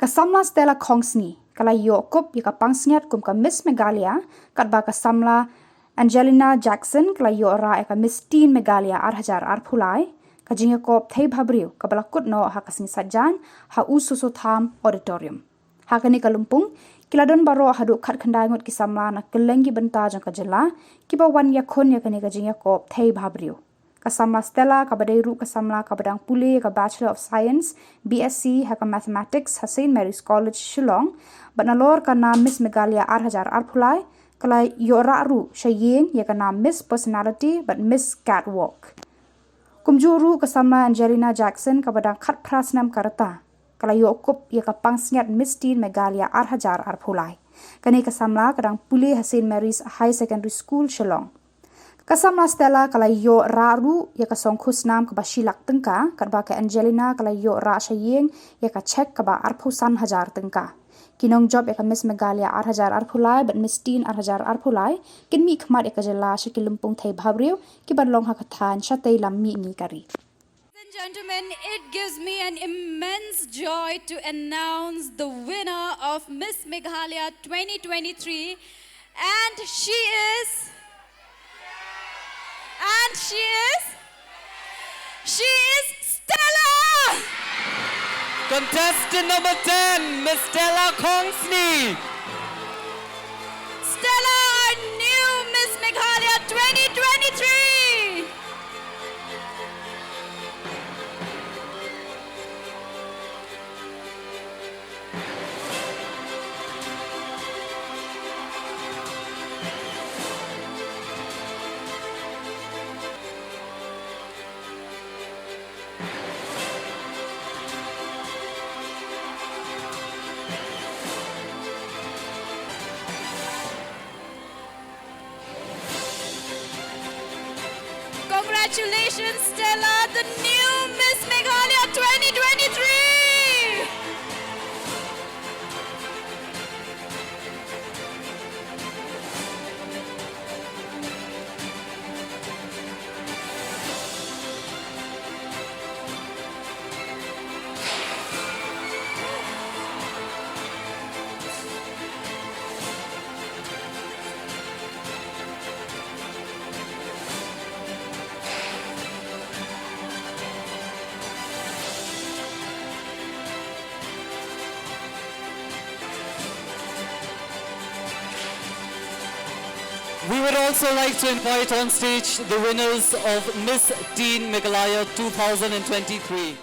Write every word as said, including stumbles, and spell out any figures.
Ka samla Stella Khongsni ka la ïoh kup ïa ka pansngiat kum ka Miss Meghalaya, katba ka samla Angelina Jackson ka la ïoh rah ïa ka Miss Teen Meghalaya ar hajar arphew lai, ka jingïakop thei bhabriew kaba la kut noh ha ka sngi Saitjaiñ ha U Soso Tham Auditorium. Ha kane ka lympung, ki la don baroh haduh khatkhyndai ngut ki samla na kylleng ki bynta jong ka jylla, kiba wan ïakhun ïa kane ka jingïakop thei bhabriew. Ka samla Stella, kaba dei ruh ka samla kaba dang pule ïa ka Bachelor of Science, B S C, ha ka Mathematics, ha Saint Mary's College, Shillong, bad nalor ka nam Miss Meghalaya ar hajar arphew lai, ka la ïoh rah ruh sha ïing ïa ka nam Miss Personality bad Miss Catwalk. Kumjuh ruh ka samla Angelina Jackson, kaba dang khatphra snem ka rta, ka la ïoh kup ïa ka pansngiat Miss Teen Meghalaya ar hajar arphew lai. Kane ka samla ka dang pule ha Saint Mary's High Secondary School, Shillong. Ka samla Stella ka la ïoh rah ruh ïa ka song khusnam kaba shi lak tyngka, katba ka Angelina ka la ïoh rah sha ïing ïa ka cheque kaba arphew san hajar tyngka. Ki nongjop ïa ka Miss Meghalaya ar hajar arphew lai bad Miss Teen ar hajar arphew lai kin mihkhmat ïa ka jylla sha ki lympung thei bhabriew kiban long ha ka thaiñ shatei lam mihngi ka ri. Ladies and gentlemen, it gives me an immense joy to announce the winner of Miss Meghalaya twenty twenty-three, and she is, and she is, she is Stella! Contestant number ten, Miss Stella Khongsni. Stella, our new Miss Meghalaya twenty twenty-three. Congratulations, Stella, the new Miss Meghalaya twenty twenty-three. We would also like to invite on stage the winners of Miss Teen Meghalaya two thousand twenty-three.